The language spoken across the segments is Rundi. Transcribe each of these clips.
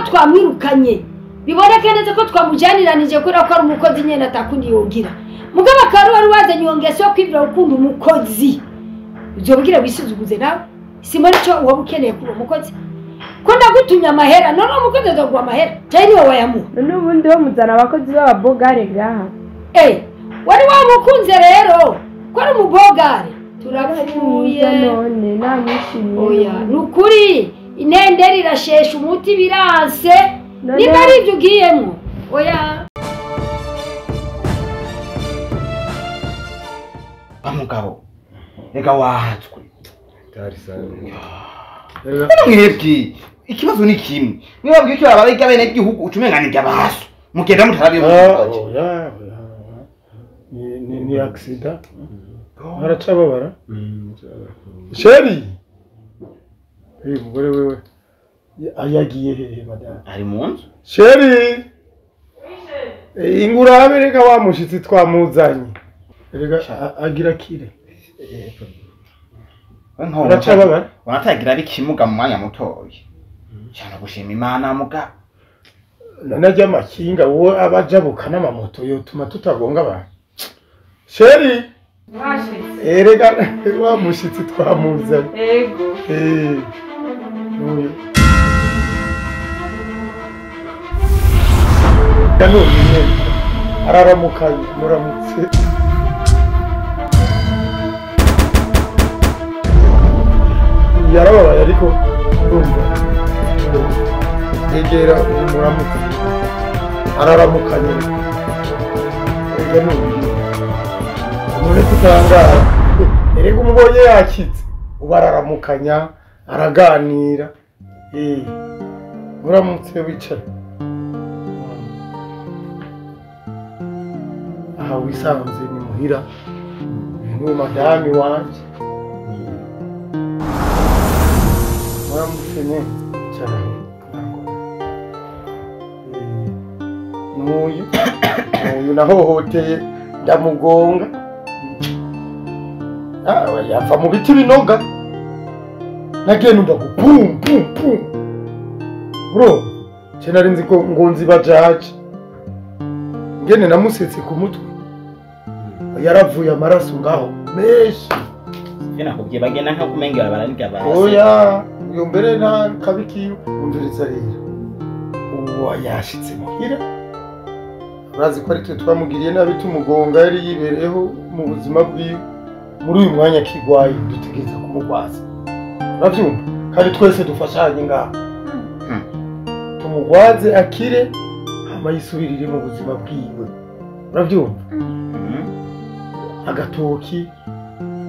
Twamwirukanye biboneke neza ko twamujaniranije kubera ko ari umukozi nyene atakundi yogira. Mugabo akaba wari wazanye iyo ngeso yo kwibwira gukunda umukozi, uzobwira wisuzuguze nawe. Simoni cyo uba ukeneye kuba umukozi ko ndagutumye amahera, none umukozi azaguha amahera cyane niwe wayamuha. None ubundi bo muzana abakozi b'ababogare ngaha. Wari wamukunze rero ko ari umubogare. Turapfuye none namwishimiye. Oya nukuri intenderi irashesha umuti biranse. Niba ari ibyo ugiyemo oya. Mugabo reka wahatswe. Mwebwe ikibazo ni kimwe, niba babwiye ko abarega bene igihugu ucumenga ni byabaso mugenda mutarabiye. Oya ni accident aracababara. Sheri mugore wewe ayagiye hehe madame? Ari mu nzu. Sheri ingurabe reka wa mushitsi twamuzanye. Rega agira kire. Aracababara. Wanatagira bikimuga mu mwanya mutoyi. Cyane gushima Imana muga. None ajya amakinga wowe abajabuka n'amamoto yotuma tutagonga abantu. Sheri erega wa mushitsi twamuzanye. Ego. Nuyu. Yanuye. Araramukanye muramutse. Yarababaye ariko urumva egera muramutse araramukanye. Erega nuyu. None kutangara erega umubonye yakitse ubararamukanya araganira. Muramutse wicara aha wisanze ni muhira niwe madami wanje. Muramutse ne cyane. Nuyu nahohoteye ndamugonga. Yava mu biti binoga. Nagiye numva ngo pum pum pum. Bro, cye nari nzi ko ngonzi bajaje. Ngene namusetse ku mutwe. Yaravuye amaraso ngaho menshi. Cye nakubwiye bagenda nka kumengera bararya base. Oya, iyo mbere nta kabikiyo umviriza rero. Uwo yashitse muhira. Urazi ko ari twe twamugiriye nabi tumugonga yari yibereho mu buzima bwiwe. Muri uyu mwanya kigwaye dutegereza kumugwaza. Uravyumva? Kandi twese dufashanye ngaha. Tumugwaze akire hama yisubirire mu buzima bwiwe. Uravyumva? Agatoki,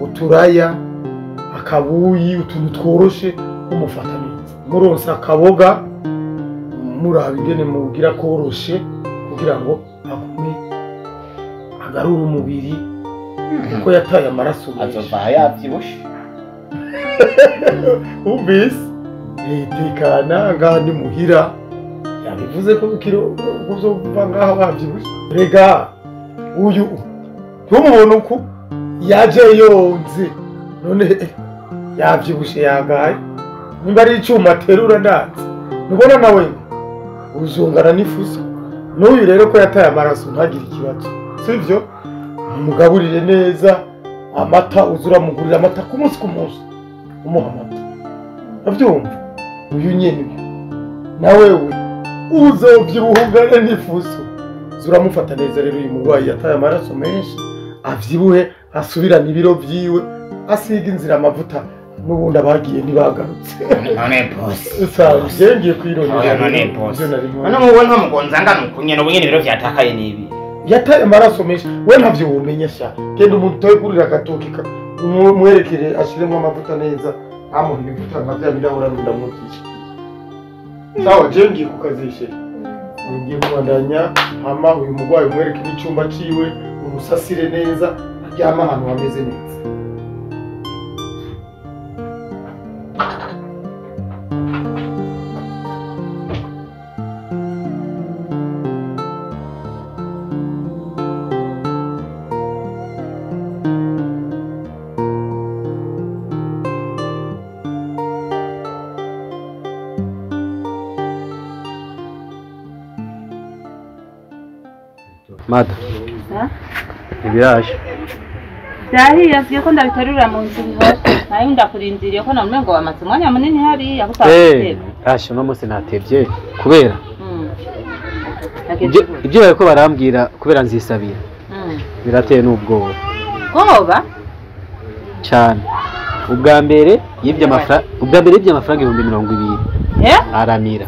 uturaya, akabuyi, utuntu tworoshe umufata neza. Muronsa akaboga muraba ingene mugira koroshe kugira ngo agume agarure umubiri. Kuko yataye amaraso menshi. Azova yavyibushe. Ubise tekana ngaha ni muhira. Yabivuze ko kiro kuzova ngaha wavyibushe. Rega uyu ntumubona uku yaje yonze none yavyibushe yagaye. Nimba ari icyuma aterura ndatse. Nubona nawe uzungana n'ifuso. N'uyu rero ko yataye amaraso ntagire ikibazo. Sivyo? Umugaburire neza amata uzura mugurira amata ku munsi ku munsi umuha amata. Uravyumva? Uyu nyene na wewe uzovyibuhungane n'ifuso. Zuramufata neza rero uyu murwayi yataye amaraso menshi avyibuhe asubirane ibiro vyiwe asiga inzira amavuta n'ubundi abagiye ntibagarutse. None boss. Usanzwe ngiye kwirondera. None boss. None mubona ntamugonza ngana ukunye n'ubu nyene ibiro vyatakaye nibi. Yataye amaraso menshi we ntavyo wumenya sha. Genda umuntu toyigurira agatoki umwerekere ashiremo amavuta neza amuha ibivuta nka bya bindahora ndamukisha. Sawa je ngiye kukazishe. Ngiye kubandanya hama uyu mugwayi umwerekere icyumba ciwe umusasire neza aryama ahantu hameze neza. Mada. Ibiraje. Byahiye asiye ko ndabiterura mu nzu bihora. Nayo ndakurindiriye ko namwe ngo wamaze umwanya munini hari aho utatebye. Asha no munsi natebye kubera. Ibyo bariko barambwira kubera nzisabira. Birateye n'ubwoba. Bwoba? Cyane. Ubwa mbere yibye amafaranga 20,000. Aramira.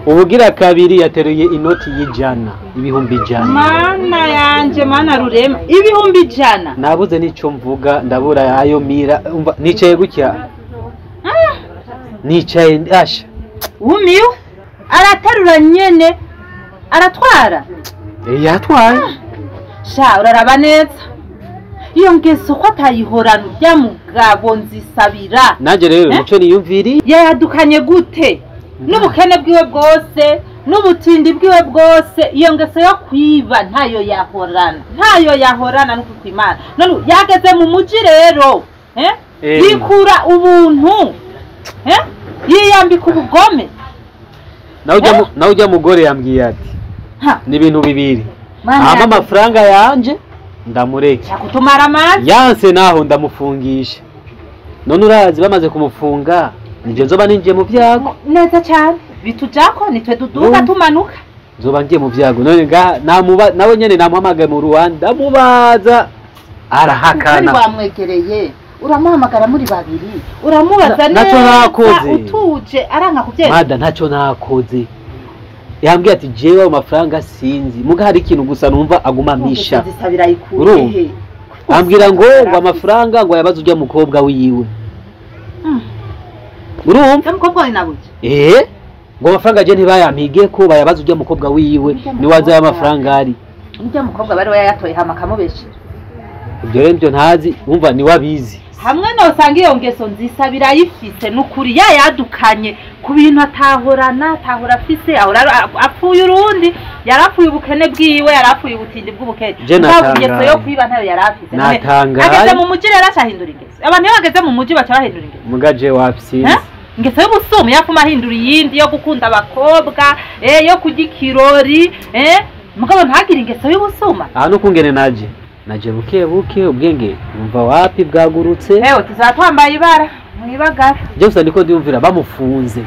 Ubugira kabiri yateruye inoti y'ijana, 100,000. Mana yanje mana rurema, 100,000. Nabuze nico mvuga ndabura ayo mira, umva nicaye gutya. Nicaye asha. Wumiwe araterura nyene aratwara. Yatwaye. Sha uraraba neza. Iyo ngeso ko atayihorana urya mugabo nzisabira. Nanje rero nico niyumviri. Yadukanye gute? N'ubukene bwiwe bwose n'ubutindi bwiwe bwose iyo ngeso yo kwiba ntayo yahorana n'ukwimana. None yageze mu muji rero yikura ubuntu yiyambika ubugome. Nawe ujya mugore yambwiye ati ni ibintu bibiri, hama amafaranga yanje ndamureke kutumara amazi yanse naho ndamufungisha. None urazi bamaze kumufunga nije nzoba ninjiye mu byago neza cyane bitujako nitwe duduka tumanuka nzoba ngiye mu byago. None ngaha nawe nyene namuhamagaye mu Rwanda mubaza arahakana. Wamwegereye uramuhamagara muri babiri uramubaza neza utuje aranka kubyera. Mada ntacyo nakoze. Yambwiye ati jewe ayo mafaranga sinzi muga hari ikintu gusa numva aguma misha. Ambwira ngo amafaranga ngo yabaze ujya mukobwa wiwe. Urumva mukobwa we nabuze ngo amafaranga je ntibayampige ko bayabaze ujya mukobwa wiwe ni waza ya mafaranga ari ujya mukobwa bari wayatoye hama kamubeshera. Ibyo rero byo ntazi umva ni wabizi. Hamwe no usanga iyo ngeso nzisabira yifise nukuri yayadukanye ku bintu atahorana atahora afise ahora apfuye urundi yarapfuye ubukene bwiwe yarapfuye ubutindi bw'ubukene. Ngeso yo kwiba ntayo yarafise. Ageze mu muji rero acahindura ingeso. Abantu iyo bageze mu muji baca bahindura ingeso. Mugaje wapsinze ingeso y'ubusumu yakuma ahindura iyindi yo gukunda abakobwa yo kurya ikirori mugabo ntagire ingeso y'ubusuma. Aha nukungene naje buke buke ubwenge umva wapi bwagurutse. Ewe tuzatwambaye ibara mwibagara. Je gusa ndiko ndiyumvira bamufunze.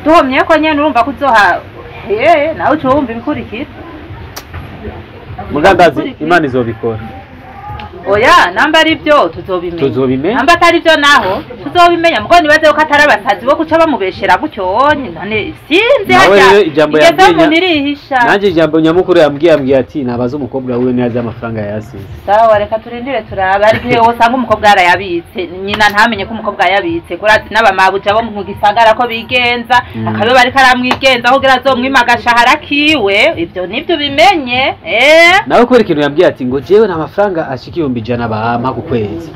Duhomye ko nyene urumva kuzoha nawe ucumva ibikurikira. Mugandazi Imana izobikora. Oya namba ari byo tuzobimenya. Namba atari byo naho tuzobimenya. Mugo nibaze ko atari abasazi bo kuca bamubeshera gutyo none sinzi hajya. Ijambo yambwiye. Nanje ijambo nyamukuru yambwiye ati nabaza umukobwa wiwe niyaza amafaranga yasize. Sawa reka turindire turaba ari gihe wosanga umukobwa yarayabitse nyina ntamenye ko umukobwa yabitse kurazi n'abamabuja bo mu gisagara ko bigenza akabe bari karamwigenza aho gira azomwima agashahara kiwe ibyo nibyo bimenye. Nawe kubera ikintu yambwiye ati ngo jewe nta mafaranga ashika 100,000 bampa ku kwezi.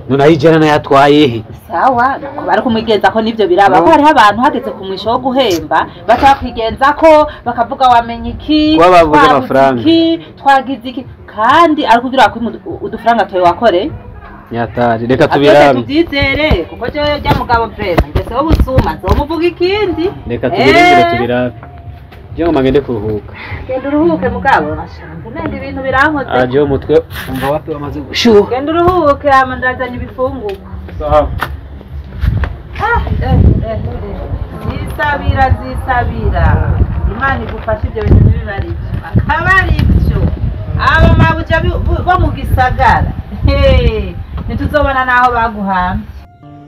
None ayijana nayatwaye he? Sawa ko bari kumwigenza ko nivyo biraba ko hariho abantu hageze ku mwisho wo guhemba batakwigenza ko bakavuga wamenye iki wabavuze amafaranga twagize iki kandi ari kugira ko udufaranga toye wakore nyatari. Reka tubirabe tubyizere kuko jewe rya mugabo vrema ngese wo busuma nzomuvuga ikindi. Reka tubirindire tubirabe. Je ngoma ngende kuruhuka. Genda uruhuke mugabo nashanze nende ibintu birankoze. Aje umutwe umva wapi wamaze gushuha. Genda uruhuke hama ndazanye ibifungurwa. Sawa. Zisabira zisabira. Imana igufashe ibyo bintu ntibibari ibyo. Akaba ari ibyo. Aba mabuja bo mu gisagara. Ntituzobona naho baguhambye.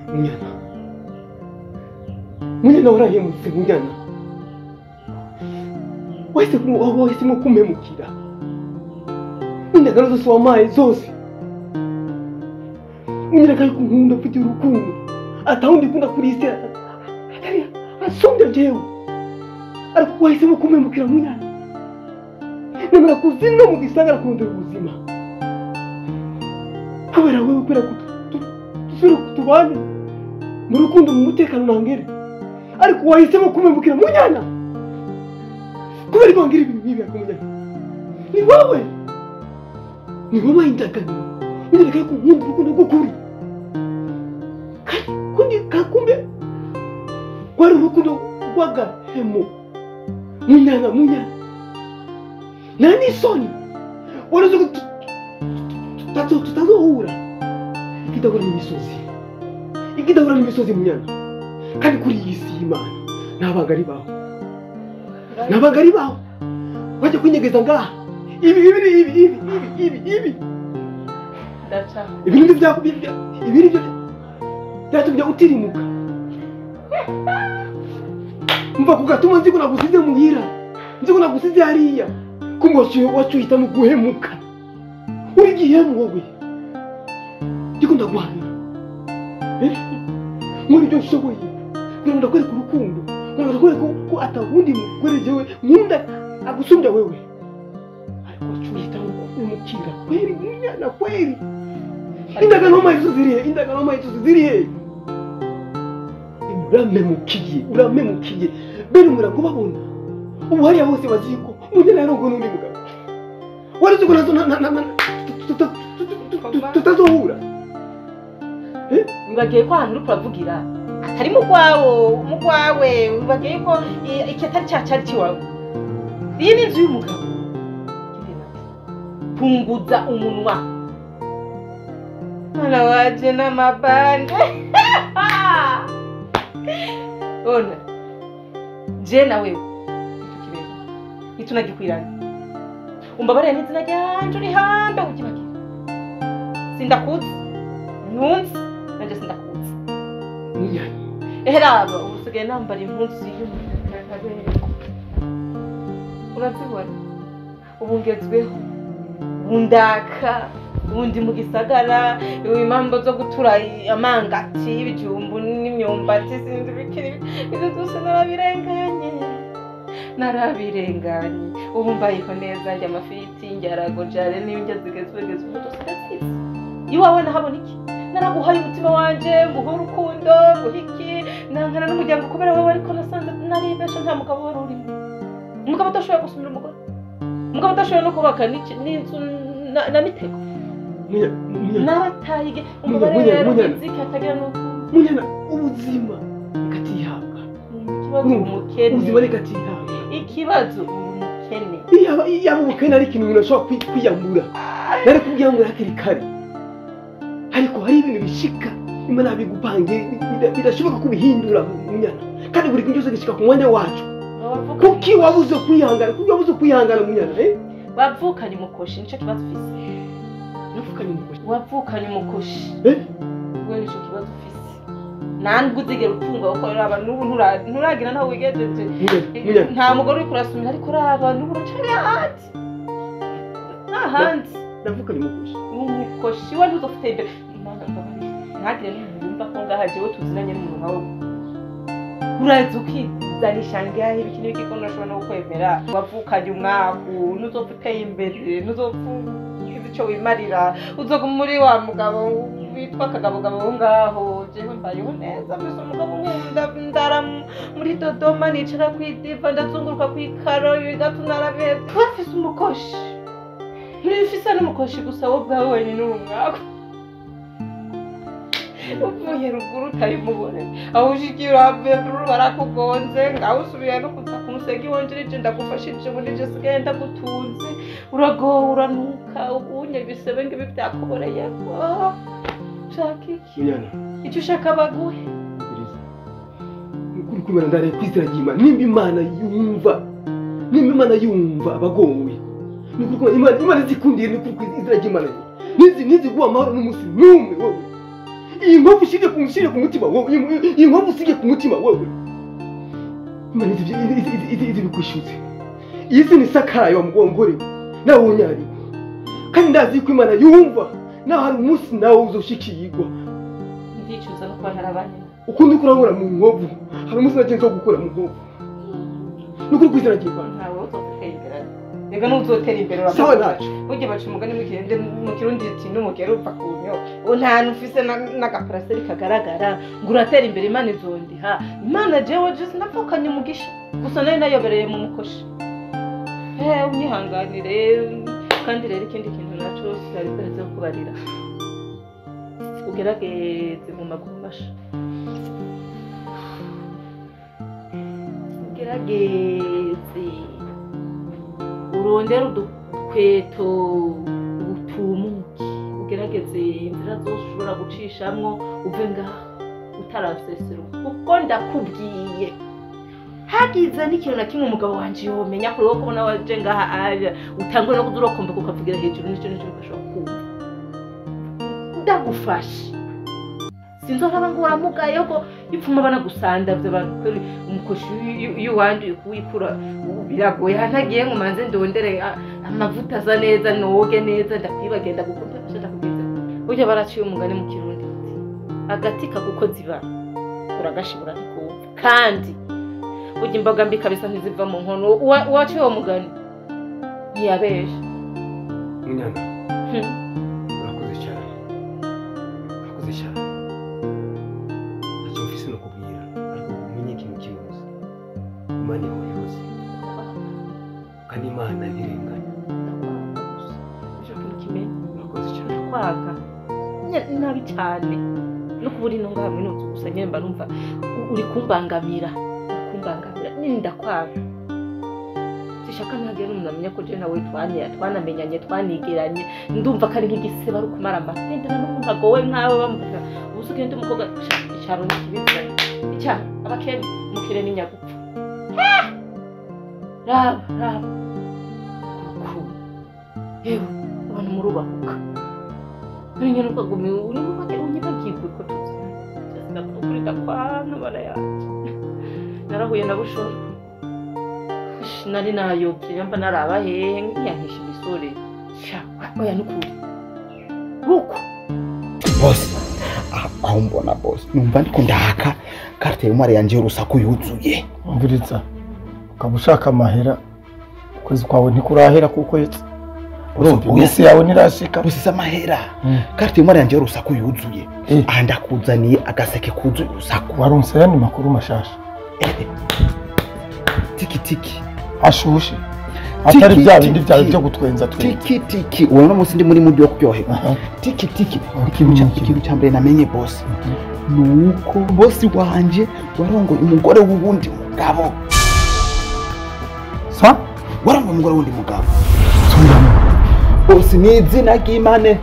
Munyana. Munyana warahemutse munyana. Wahisemo kumpemukira. Indagara zose wampaye zose. Unyereka yuko unkunda ufite urukundo. Atawundi ukunda kuri isi atari asumbya jewe. Ariko wahisemo kumpemukira munyana. Nemera kuzina mu gisagara kurondera ubuzima. Kubera wewe kubera dusubire tubane mu rukundo mu mutekano ntangere. Ariko wahisemo kumpemukira munyana. Kubera ko ngira ibintu nk'ibi yakomunyana. Ni wowe. Ni wowe indagano. Unyereka yuko unkunda urukundo rw'ukuri. Kandi kakumbe rwari urukundo rw'agahemo. Munyana munyana. Nta n'isoni. Wari uzi ko tutazohura. Ikidahura n'imisozi. Ikidahura n'imisozi munyana. Kandi kuri iyi si y'Imana nta banga ribaho. Nta banga ribaho. Wajya kwinyegeza ngaha. Ibi ibi ibi ibi ibi ibi. Ibi nibyo ibi nibyo byatumye utirimuka. Mva kugatuma nzi ko nagusize muhira. Nzi ko nagusize hariya. Kumbe wacu mu guhemuka. Uri gihemu wowe. Ndiko ndaguhana. Muri ibyo nshoboye. Kugira ngo ndakwereke urukundo. Kugira ngo ndakwereke ko atawundi mugore jewe nkunda agusumbya wewe. Ariko wacu uhitamo guhemukira. Kweri munyana kweri. Indagano mayizo zirihe? Indagano mayizo zirihe? Uramemukiye, uramemukiye. Bene murakubabona. Ubu hariya hose baziko munyana yarongo n'undi mugabo. Wari uzi ko nazo tutazohura. Wibagiye ko ahantu uriko uravugira atari mu kwawo, mu kwawe, wibagiye ko iki atari ca cari ciwawe. Iyi ni inzu y'umugabo. Punguza umunwa. Mwana waje n'amabande. Ona. Je na wewe. Itukibega. Itunagikwirana. Umbabarire n'izina ryanje uri hambe ukibagira. Sindakuzi. Ntunzi. Nanje sindakuzi. Eheraba usigaye nambara impuzu y'umukara. Urazibona? Ubu ngezweho. Bundaka. Ubundi mu gisagara impambo zo gutura amangati y'ibijumbu n'imyumbati sinzi bikiri ibyo byose narabirenganye narabirenganye ubu mbayeho neza njya amafiriti njya ragojare n'ibyo zigezweho ubu byose ndazizi iwawe nahabona iki naraguhaye umutima wanje nguha urukundo nguha iki nankana n'umuryango kubera wowe ariko nasanze naribesha nta mugabo wari urimo umugabo udashoboye gusumira umugore umugabo udashoboye no kubaka n'inzu na mitego narataye umubare rero inzika atagira nuko munyana ubuzima katihabwa ikibazo umukene ubuzima katihabwa ikibazo umukene yaba ubukene ari ikintu umuntu ashobora kwiyambura nari kubyambura hakiri kare ariko hari ibintu bishika Imana bigupange bidashoboka kubihindura munyana kandi buri kintu cyose gishika ku mwanya wacu kuki wabuze kwihangana kuki wabuze kwihangana munyana wavukanye umukoshi nico kibazo ufise wavukanye umukoshi wewe nico kibazo ufise nandwe uzigera utunga ukorera abantu n'ubu nturagira naho wigejeje nta mugore uriko urasumira ariko uraba n'ubu uracari ahandi nta handi navukanye umukoshi umukoshi we ntuzofite imbere Imana mbabarire ntagire n'umuntu yumva ko ngaha jewe tuzinanye n'umuntu nkawe uraza ukizanisha ngaha ibiki n'ibiki ko ntashobora no kukwemera wavukanye umwaku ntuzopfa uteye imbere ntuzopfa ugize ico wimarira uzoguma muri wa mugabo witwa akagabogabo wo ngaho jewe mbayeho neza mbese umugabo nkunda ndara muri Dodoma nicara kw'idiva ndazunguruka kw'ikaro ibigatu narabihevye wafise umukoshi ntibifise n'umukoshi gusa wowe ubwawe wenyine uri umwaku uvuye ruguru utayimubone aho ushikiye uravuye barakugonze ngaho usubiye no kuza kumusega iwonjereje ndagufashije ubu nije sigaye ndagutunze uragowe uranuka ugunye ibisebe ngibi byakuboreyeko ushaka iki icyo ushaka baguhe ukuri kw'Imana ndare kwizera ry'Imana nimba Imana yumva nimba Imana yumva abagowe nukuri kw'Imana Imana izikundiye nukuri kw'izina ry'Imana nizi guha amahoro n'umunsi n'umwe wowe iyi nkovu ushyire ku mutima wowe iyi nkovu usige ku mutima wowe Imana izi bikwishyuze iyi si nisakaye wa mugongore nawe unyarigwa kandi ndazi ko Imana yumva naho hari umunsi nawe uzoshikirwa ndicuza no kuba ntarabanye ukundi kurangura mu nkovu hari umunsi nagenzi wo gukura mu nkovu nukuri kwizera ry'Imana ntawe uzotera imbere rega n'uzotera imbere sawa ntacyo burya baca umugani mu kirundi ati n'umugera upfa ku nyo nta ufise n'agaparaseri kagaragara ngo uratera imbere Imana izondiha Imana jewe je sinapfukanye umugisha gusa nari nayobereye mu mukoshi unyihanganire kandi rero ikindi kintu naco sinari bwaheze kubarira ugerageze mu maguru masha ugerageze Urondera udukweto utumuke ugerageze inzira zose ushobora gucishamwo uve ngaha utaraseseruka kuko ndakubwiye hagize n'ikintu na kimwe umugabo wanje yomenya kuri wowe kubona waje ngaha aja utangwe no kudurokomba kukavugira hejuru nico bigashobora kumva ndagufasha sinzoraba ngo uramugaye ko ipfuma bana gusandavye abantu kweri umukoshi yuwanduye kuwikura biragoye ntagiye ngo manze ndondere amavuta asa neza noge neza ndakwibagenda gukunda ndakugeza burya baraciye umugani mu Kirundi agati kagukoze ibara uragashibura ntikumva kandi burya imboga mbi kabisa ntiziva mu nkono uwaciye uwo mugani ntiyabesha. Munyana urakoze cyane urakoze cyane ntacyo mfise no kubwira ariko umenye ikintu kimwe gusa Imana ihora ihoze kandi Imana ntirenganya. Icyo kintu kimenye urakoze cyane ndakwaga nabi cyane no kubura ino ngaha muri ino gusa nyine mba numva uri kumbangamira nini ndakwaga sishaka ntagire n'umuntu amenya ko je nawe twanamenyanye twanigeranye ndumva ko ari nk'igisebe ari ukumara amatendera n'umuntu agowe nkawe bamufata ubu ugenda umukobwa icyaro ni kibi icyaro abakene umukire ni nyagupfa raba raba kuku yewe abantu murubahuka none nyine ukaguma uri unyibagirwe ko tuzi ndakuri ndakwana bara yaje narahuye na bushoro nari nayobye yamba naraba hehe nkiyankisha imisore sha oya nukuri uko boss aho mbona boss numva ndiko ndaka carte y'umwari yanje urusaku yuzuye. Umviriza ukaba ushaka amahera ukwezi kwawe ntikurahera kuko urumva iminsi yawe ntirashika boss amahera carte y'umwari yanje urusaku yuzuye aha ndakuzaniye agaseke kuzuye urusaku. Waronse yandi makuru mashasha tiki tiki ashushe atari bya bindi byawe byo gutwenza twenza tiki tiki uwo munsi ndi muri mudi wo kuryoherwa tiki tiki. Ikintu cya mbere namenye boss nuko boss wanje warongoye umugore w'uwundi mugabo sa warongoye umugore w'undi mugabo boss ni izina ry'Imana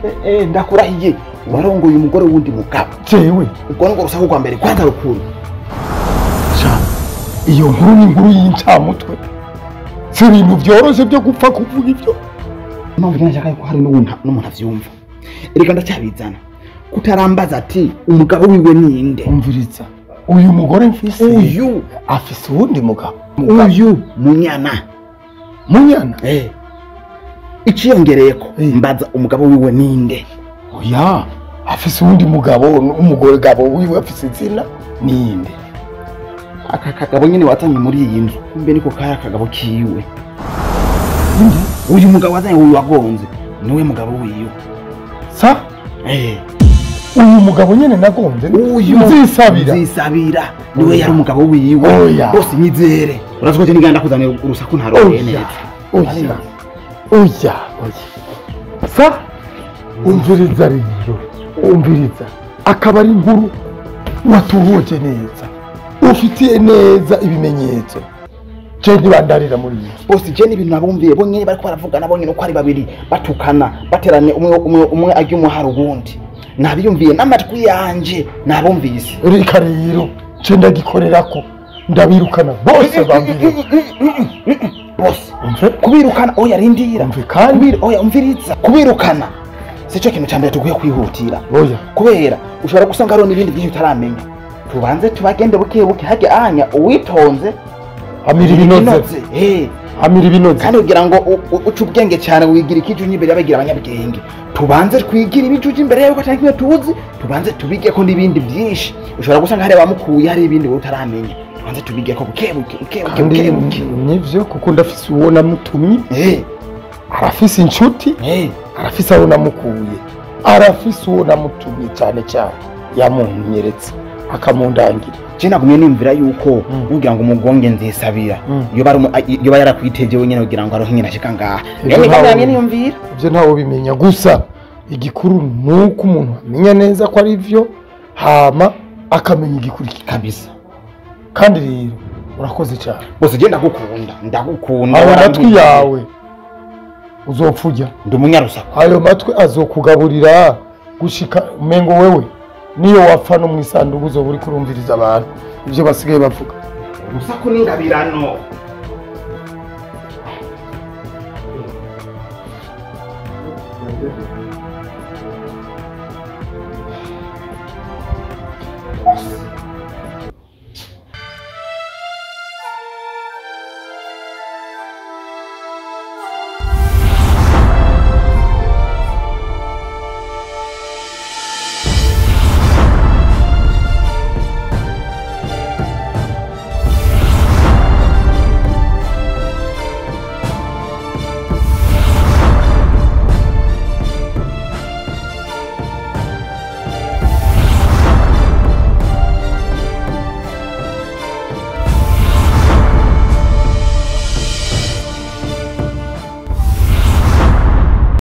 ndakurahiye warongoye umugore w'undi mugabo jewe ubwo ngo rusaku rwa mbere kwanza rukuru iyo nkuru ni inkuru y'incamutwe si ibintu byoroshye byo gupfa kuvuga ibyo. Impamvu nshaka ko hari n'umuntu avyumva erega ndacyabizana kutarambaza ati umugabo wiwe ninde. Umviriza uyu mugore mfise uyu afise uwundi mugabo uyu Munyana Munyana iciyongereyeko mbaza umugabo wiwe ninde. Oya afise uwundi mugabo umugore gabo wiwe afise izina ninde. Aka kagabo nyine wazanye muri iyi nzu kumbe niko kari akagabo kiwe. Uyu mugabo wazanye uyu wagonze niwe mugabo wiwe sa uyu mugabo nyine nagonze uyu nzisabira niwe yari umugabo wiwe bose nyizere urazi ko niganda kuzanira urusaku ntaroye neza. Oya oya oya sa umviriza rero umviriza akaba ari inkuru watuhoje neza ufitiye neza ibimenyetso je ntibandarira muri iyi bose je n'ibintu nabumviye bo nyene bariko baravugana bo nyene uko ari babiri batukana bateranye umwe umwe ajya umuhara uwundi nabiyumviye n'amatwi yanje nabumvise. Reka rero je ndagikorerako ndabirukana bose bambire bose kubirukana oya rindira kandi oya umviriza kubirukana sico kintu ca mbere tuguye kwihutira oya kubera ushobora gusanga hariho n'ibindi byinshi utaramenya tubanze tubagende buke buke hajya anya uwitonze amira ibinoze amira ibinoze kandi kugira ngo uce ubwenge cyane wigira ikijuju imbere y'abagira abanyabwenge tubanze twigira ibijuju imbere y'uko atari kimwe tuzi tubanze tubige ko n'ibindi byinshi ushobora gusanga hari abamukuye hari ibindi wowe utaramenya tubanze tubige ko buke buke buke buke buke nivyo kuko ndafise uwo namutumye arafise inshuti arafise aho namukuye arafise uwo namutumye cyane cyane yamunyeretse akamundangira. Je nagumye nimvira yuko ugira ngo umugonge nzisabira iyo ba yarakwiteje wenyene kugira ngo aronke nyina ashika ngaha rero ngamye niyumvira ivyo ntawo bimenya gusa igikuru nuko umuntu amenya neza ko ari byo hama akamenya igikurikira kabisa. Kandi rero urakoze cyane bose je ndagukunda amatwi yawe Uzopfujya. Ndi umunyarusaku. Ayo matwi azokugaburira gushika umengo wewe niyo wapfa no mu isanduku uzoba uriko urumviriza abantu ivyo basigaye bavuga. Urusaku n'ingabirano.